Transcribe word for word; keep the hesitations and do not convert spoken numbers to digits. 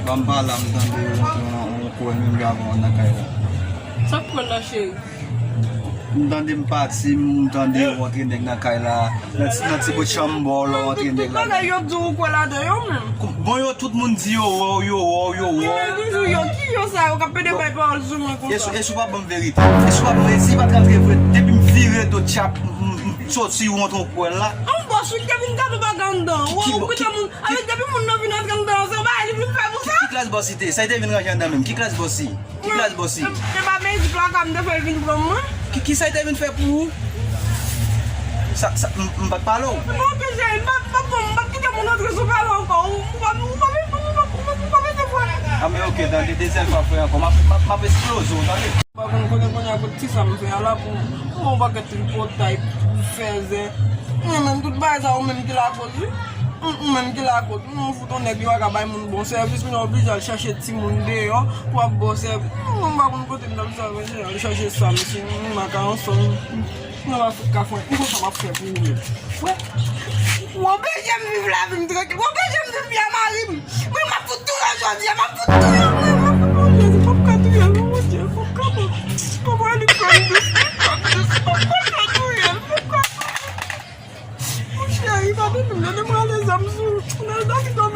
Ban m pale, m tande yo rantre yon, yon kwè menm jan avè w nan kay la. Sa k kwè la, cheri? M tande m pati, m tande yo rantre nèg nan kay la. Nan ti, nan ti bout chanm bò w la, rantre nèg la. Tout bagay yo di w kwè ladan yo menm. Bon, yo, tout moun di yo wè w, yo wè w, yo wè w. Yo toujou yo, ki yo sa yo k ap pede bay pawòl sou mwen konsa? E si w pa ban m verite? E si w pa ban m verite? Si pa t rantre vre, depi m vire do tchap, m, m, m soti rantre yon kwè la. An bòs wi, depi m gade w pa gen anndan. Ou kite moun, avèk depi moun nan vin antre anndan, se yon bagay li vin fè pou sa. Ki klas bòs li te? Sa li te vin ranje anndan menm? Ki klas bòs li? Ki klas bòs li? Se pa mezi plaka m te fè l vin pran mwen. Ki, ki sa li te vin fè pou ou? Sa, sa, m, m pa t pale w. Non, ke cheri, m pa, m pa, m pa kite moun antre sou pale ankò. Ou, ou pa, ou pa, ou pa, ou pa, ou pa mete fwa. A, men oke, tande, dezyèm fwa frè ankò. M ap, m ap, m ap esploze w, tande. M pa konn kote kounye a kot ti sa m fè a la pou, pou yon pakèt tripotay, pou fèzè. Mwen menm tout bagay sa ou menm ki lakoz wi. Ou, ou menm ki lakoz. Ou fout yon nèg li pa ka bay moun bon sèvis, kounye a oblije al chache timoun deyò pou ap ba w sèvis. Mwen m pa konn kote m t ap sa, men al chache sa, mesye, m ak ansanm. Mwen pa fout ka fè, m konn sa m ap fè pou ou menm. Wè. Ou anpeche m viv lavi m trankil. Ou anpeche m viv vi a mari m. Mwen, m ap fout touye w jodi a, m ap fout touye w, mwen, m ap fout touye w, Jezi, m p ap ka touye l, non, Bondye, m p ap ka, non. Kòman li pran m dous, li pran m dous, m p ap ka touye l, m p ap ka touye l. Mon cheri, pa tande m, tande m rale zam sou ou. Nan, nan, nan,